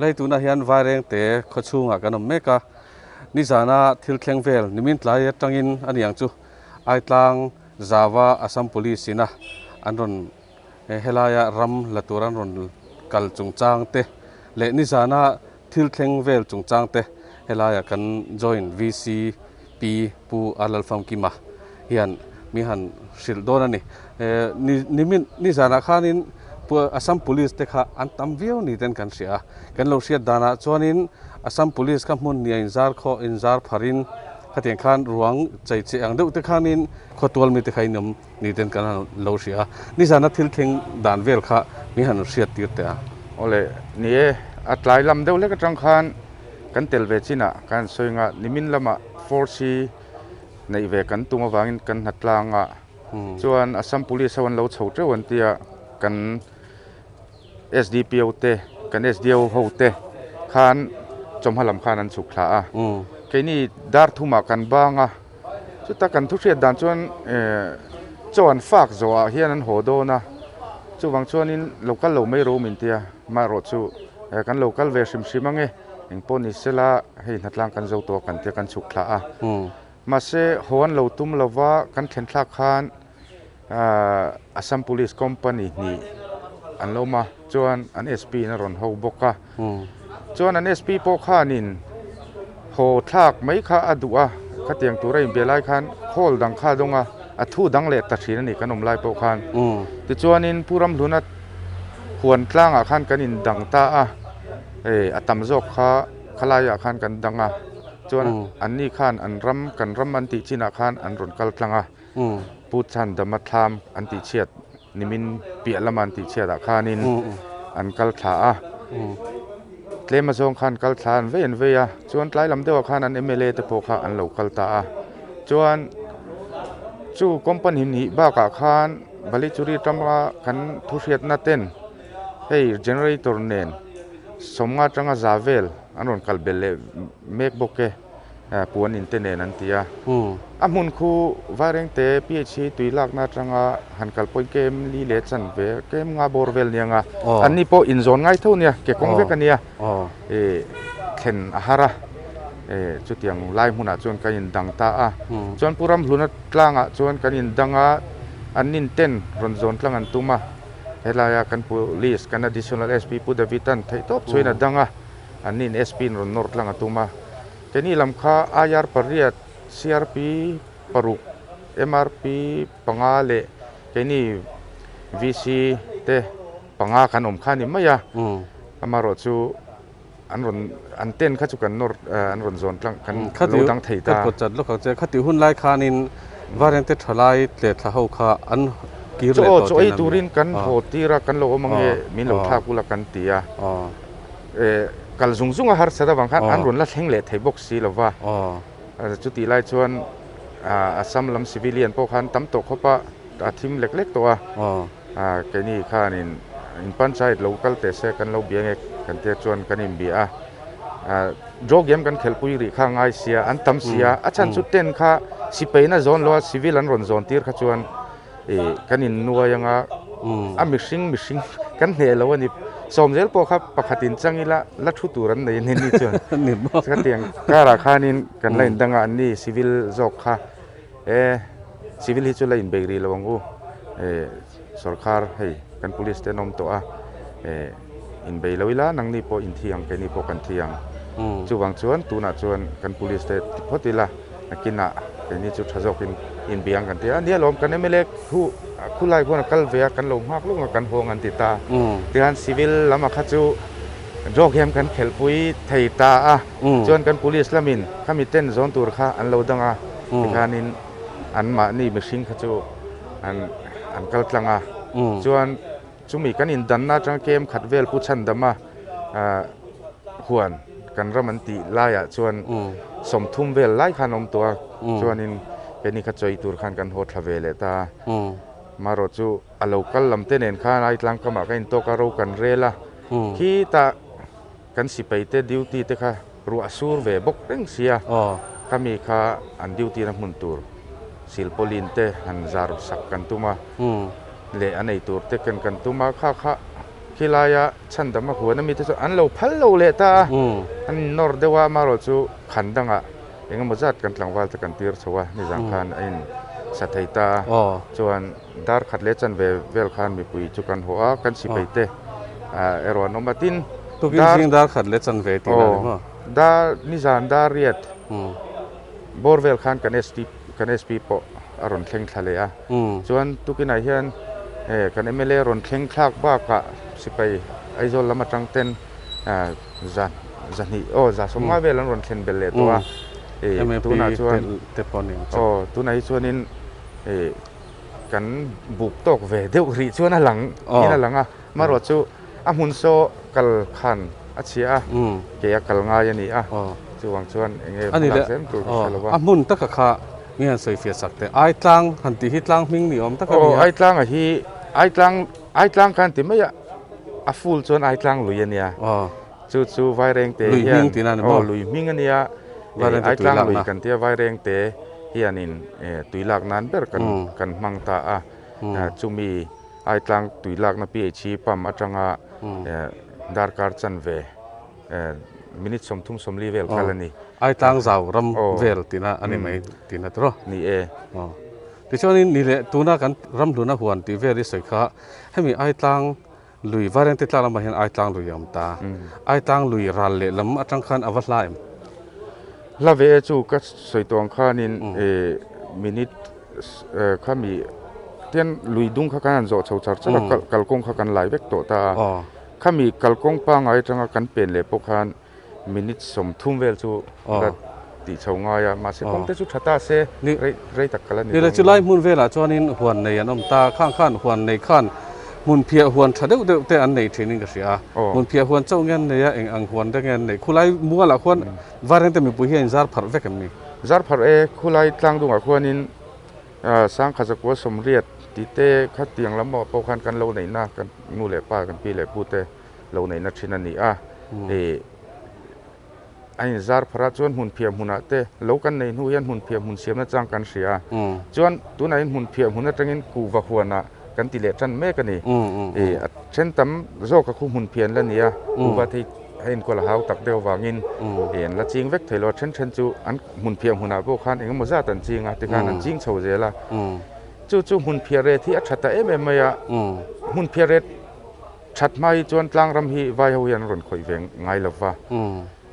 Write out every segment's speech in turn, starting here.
Lei tunah hian Vairengte khaw chhungah kan awm mek a, nizana thil thleng vel nimin tlai atangin a niang chu Aitlang Zava Assam Police ina an rawn helaia ram la tur an rawn kal chungchang te leh nizana thil thleng vel chungchang te helaia kan joint VCP Pu Lalfamkima hian mi han hrilh dawn a ni. Nimin nizanah khanin Assam Police te kha an tam viau ni ten kan hria a, kan lo hriat danah chuanin Assam Police kha hmun nia inzar khaw inzar pharin khatiang khan ruang chei che ang deuh te khanin khawtual mite kha in awm ni ten kan han lo hria a, nizana thil thleng dan vel kha min han hriat tir teh a. Awle, ni e, a tlai lam deuh hlek atang khan kan tel ve chinah kan han sawi nga, nimin lamah Force hi neih ve kan tum avangin kan hna tlang a, chuan Assam Police ho an lo chho teuh an tia, kan SDPO te, kan SDO ho te khan chawhma lam khan an chhuk thla a, keini dar thumah kan bang a, chuta kan thu hriat dan chuan chaw an fak zawhah hian an haw dawn a, chuvang chuanin lo kal lo mai ro min tia, amaherawh chu kan lo kal ve hrim hrim ange, engpawh ni sela hei hnatlang kan zo tawh a kan tia kan chhuk thla a, mahse haw an lo tum lova kan thlen thlak khan. Assam Police Company hnih an lo awm a, chuan an SP in a rawn ho bawk a. Chuan an SP pawh khanin haw thlak mai kha a duh a, khatiang tura inbia lai khan call dang kha a dawng a, a thu dang leh ta thin a ni kan awm lai pawh khan. Tichuanin Pu Ramhluna huan tlangah khan kan indang ta a, a tam zawk kha khalaiah khan kan dang a, chuan anni khan an ram kan ram an tih chinah khan an rawn kal tlang a. Pu Chhandama thlam an tih chhiat nimin piah lama an tih chhiat ah khanin an kal thla a, tlem azawng khan kal thla an vei an vei a, chuan tlai lam deuhah khan an mla te pawh kha an lo kal ta a, chuan chu company hnih bakah khan Balichuri tama kan thu hriatna ten hei generator nen sawmnga atanga za vel an rawn kal belh leh mek bawk e. Puan in te nen an ti a. A hmun khu Vairengte PHC tui lakna atanga han kal pawhin kem li leh chan ve kem nga bawr vel nia nga. An ni pawh inzawn ngai tho nia, ke kawng vek a nia. Thlen a har a, chutiang lai hmunah chuan kan indang ta a. Chuan Pu Ramhluna tlangah chuan kan indang a, an nin ten rawn zawn tlang an tum a. Helaia kan police, kan additional SP Pu David-a'n theihtawp chhuahin a dang a. An nin SP in rawn nawr tlang a tum a. Keini lam kha IR pariat, CRP paruk, MRP panga leh keini VC te panga kan awm kha a ni mai a. Amaherawh chu an rawn an ten kha chu kan nawr an rawn zawn tlang kan lo dang thei ta. Ka chat lawk ang che. Khati hun lai khanin Varengte thalai tle thla ho kha an kir leh tawh Chaw ei turin kan haw tir a, kan lo awm ange min lo thlak ula kan ti a. Kal zung zung a harsat avang khan an rawn la thleng leh thei bawk si lo va. Chutih lai chuan Assam lam civilian pawh khan tam tawh khawp a, a thim lek lek tawh a. Keini khanin in panchayat lo kal teh se kan lo bia nge kan tia chuan kan inbia a. Draw game kan khelhpui rih kha ngai sia, an tam sia. A chhan chu tent kha sipaina zawn lo a, civil an rawn zawn tir kha chuan ih kan innuai anga a mihring mihring kan hneh lo a ni. Sawmzel pawh kha pakhat in chang ila la thu tur an nei a ni ni chuan khatiang karah khanin kan la indang a, an ni civil zawk kha e civil hi chu la inbeih rih lo ang u ih sorkar hei kan police te an awm tawh a ih inbeih lo ila nangni pawh inthiang keini pawh kan thiang chuvang chuan tunah chuan kan police te ti phawt ila nakinah keini chu tha zawkin inbiang kan ti a nia lawm kan mla khu khulai khuan a kal ve a kan lo nghak lawk a kan hawng an ti ta tihian civil lamah kha chu draw game kan khelhpui thei ta a chuan kan police lamin khami ten zawn tur kha an lo dang a tikhanin anmahni mihring kha chu an an kal tlang a chuan Chumi kan indanna atanga kem khat vel Pu Chhandama huan kan ram an tih laiah chuan 30 vel lai khan awm tawh a, chuanin keini kha chawi tur khan kan haw thla ve leh ta a. Marawh chu a lo kal lam te nen khan Aitlang kamah ka intawk a, ro kan rel a, khitah kan sipai te duty te kha ruah sur ve bawk reng sia, khami kha an duty na hmun tur silpawlin te han zar sak kan tum a. Leh a nei tur te ken kan tum a, kha kha Khilaia chhandam a huan a mite chu an lo phal lo leh ta a, an innawr deuh a, amaherawhchu khan dangah eng emaw zat kan tlangval te kan tir chho a, nizan khan a in sa thei ta a, chuan dar khat leh chanve vel khan mipui chu kan haw a, kan sipai te erawh an awm a, tin Tukin zing dar khat leh chanve tih na ni maw? Dar nizan dar riat bawr vel khan kan ST kan SP pawh a rawn thleng thla leh a, chuan tukinah hian kan mla rawn thleng thlak bakah sipai Aizawl lam atang ten zan zahnih aw za sawmnga vel an rawn thlen belh leh tawh a, tunah chuan aw tunah hi chuanin kan buk tawk ve deuh rih chuan a lang in a lang a, amaherawhchu chu a hmun saw kal khan a chhia a, ke a kal ngai a ni a, chuvang chuan eng nge hma lak zel tur ka hre lo va. A hmun taka kha mi han sawi fiah sak teh, Aitlang han tih hi tlang hming ni awm tak a ni a. Aw, Aitlang a hi Aitlang Aitlang khan ti mai a, a full chuan Aitlang lui a nia. Chu chu Vairengte hian Lui hming tihna a ni maw? Aw, lui hming a nia. Aitlang lui kan tia Vairengte hianin tui lak nan ber kan kan hmang ta a, chumi Aitlang tui lakna PHE pump atanga darkar chanve minute 30 40 vel kal a ni. Aitlang zau ram vel tihna a ni mai tihna tur aw. Ni e. Tichuanin ni leh tuna kan ramhluna huan tih vel i sawi kha hemi Aitlang lui Vairengte tlang lamah hian Aitlang lui a awm ta. Aitlang lui ral leh lam atang khan a va hla em? Hla ve e chu ka sawi tawh ang khanin minute Khami tian lui dung kha kan han zawh chho char char a, kalkawng kha kan lai vek tawh ta a. Khami kalkawng pangngai atanga kan pen leh pawh khan minute 30 vel chu la tih chho ngai a, mahse kawng te chu tha ta se rei tak kal a ni dawn. Ni chulai hmun velah chuanin huan nei an awm ta, khang khan huan nei khan hmun phiah huan tha deuh deuh te an nei thin in ka hria a. Hmun phiah huan chauh nge an nei a, eng ang huan te nge an nei? Khulai mualah khuan Vairengte mipui hi a inzar pharh vek em ni? Zar pharh e, khulai tlang dungah khuanin Sangkha zakua 80 tih te kha tiang lam pawh khan kan lo neihna kan nu leh pa kan pi leh pu te lo neihna thin a ni a. Ih a inzar pharh a chuan hmun phiah hmunah te lo kan nei hnu hian hmun phiah hmun siamna chang kan hria a. Chuan tunah hian hmun phiah hmun atangin kuhva huanah kan ti leh tan mek a ni. Ih a then tam zawk a khu hmun phiah an la ni a, kuhva thei a enkawl a hau tak deuh avangin ih an la ching vek thei lo a, then then chu an hmun phiah hmunah pawh khan eng emaw zat an ching a, tikhan an ching chho zel a. Chu chu hmun phiah ret hi a tha ta em em mai a, hmun phiah ret that hma hi chuan tlang ram hi vai ho hian an rawn khawih ve ngai lo va.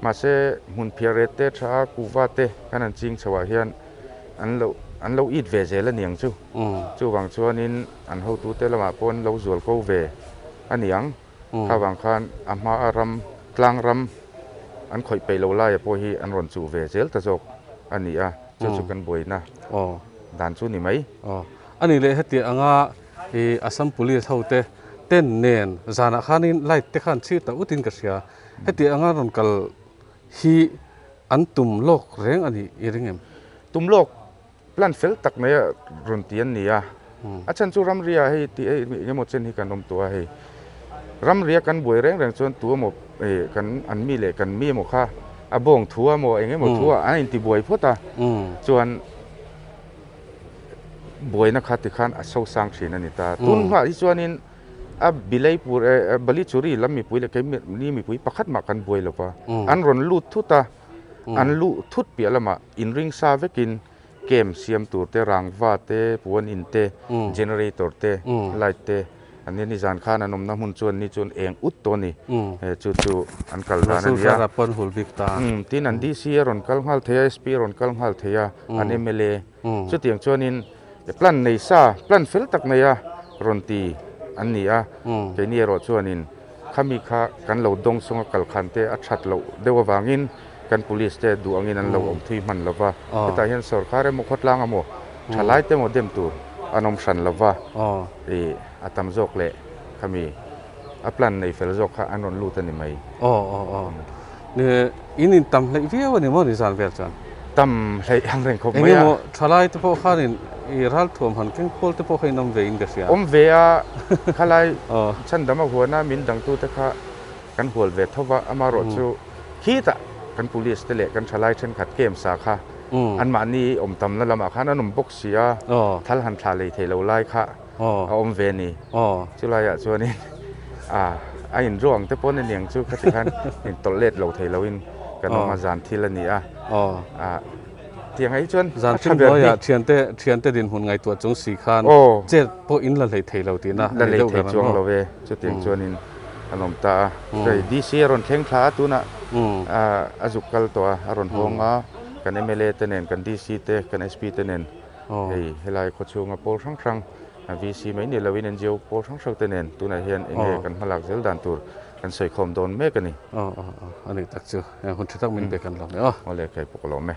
Mahse hmun phiah ret te tha a, kuhva te kan han ching chho ah hian an lo an lo it ve zel a niang chu. Chuvang chuanin an hotute lamah pawh an lo zual ko ve a niang. Kha vang khan a hma a ram tlang ram an khawih peih lo laia pawh hi an rawn chuh ve zel ta zawk a ni a, chu chu kan buaina dan chu ni mai. A nih leh heti anga i Assam Police ho te ten nen zanah khanin light te khan chhir ta utin ka hria. Heti anga rawn kal hi an tum lawk reng a nih i ring em? Tum lawk Plan fel tak mai a rawn ti an ni a, a chhan chu ramria hei tih hei eng emaw chen hi kan awm tawh a hei. Ramria kan buai reng reng chuan tu emaw eh kan an mi leh kan mi emaw kha a bawng thu a maw eng emaw thu a an inti buai phawt a, chuan buaina kha tikhan a so sang thin a ni ta. Tun hnuah hi chuanin a bilei pur eh Balichuri lam mipui leh keini mipui pakhat mah kan buai lo va, an rawn lut thut a. An luh thut piah lamah inring sa vekin camp siam tur te, rangva te, puan in te, generator te, light te an nia. Nizan khan an awmna hmun chuan ni chuan eng ut tawh a ni. Chu chu an kal dan a ni a. Tin an DC a rawn kal nghal thei a, SP a rawn kal nghal thei a, an mla. Chutiang chuanin plan nei sa, plan fel tak nei a rawn ti an ni a. Keini erawh chuanin Khami kha kan lo dawng chunga kal khan te a that loh deuh avangin kan police te duh angin an lo awm thui hman lo va. Hetah hian sorkar emaw khawtlang emaw thalai te emaw dem tur an awm hran lo va. Ih a tam zawk leh khami a plan nei fel zawk kha an rawn lut a ni mai. Aw aw aw. In in tam hleih viau a ni maw ni zan vel chuan? Tam hleih ang reng khawp mai a. Engemaw thalai te pawh khanin i ralthuam han keng pawl te pawh kha in awm ve in ka hria. Awm ve a, khalai chhandam a huana min dangtu te kha kan hual ve tho va, amaherawh chu khitah kan police te leh kan thalai thenkhat camp sa kha anmahni awm tamna lamah khan an awm bawk si a, thal han thla lei thei lo lai kha a awm ve a ni. Chulaiah chuanin a. A inruang te pawh aniang chu khati khan intawlh let lo thei loin kan awm a, zan thil a ni a. Tiang ah hi chuan zan thil hnuaiah thiante thiante dinhmun ngaihtuah chung si khan chet pawh in la hlei thei lo tihna a ni deuh ber ang maw? La hlei thei chuang lo e, chutiang chuanin an awm ta a. Hei DC a rawn thleng thla a tunah a zuk kal tawh a, a rawn hawng a, kan mla te nen, kan DC te, kan SP te nen hei helai khawchhunga pawl hrang hrang VC mai ni loin NGO pawl hrang hrang te nen tunah hian eng nge kan hmalak zel dan tur kan sawi khawm dawn mek a ni. Aw aw aw a ni tak chu hun tha tak min pe kan lawm e aw. Awle kai pawh ka lawm e.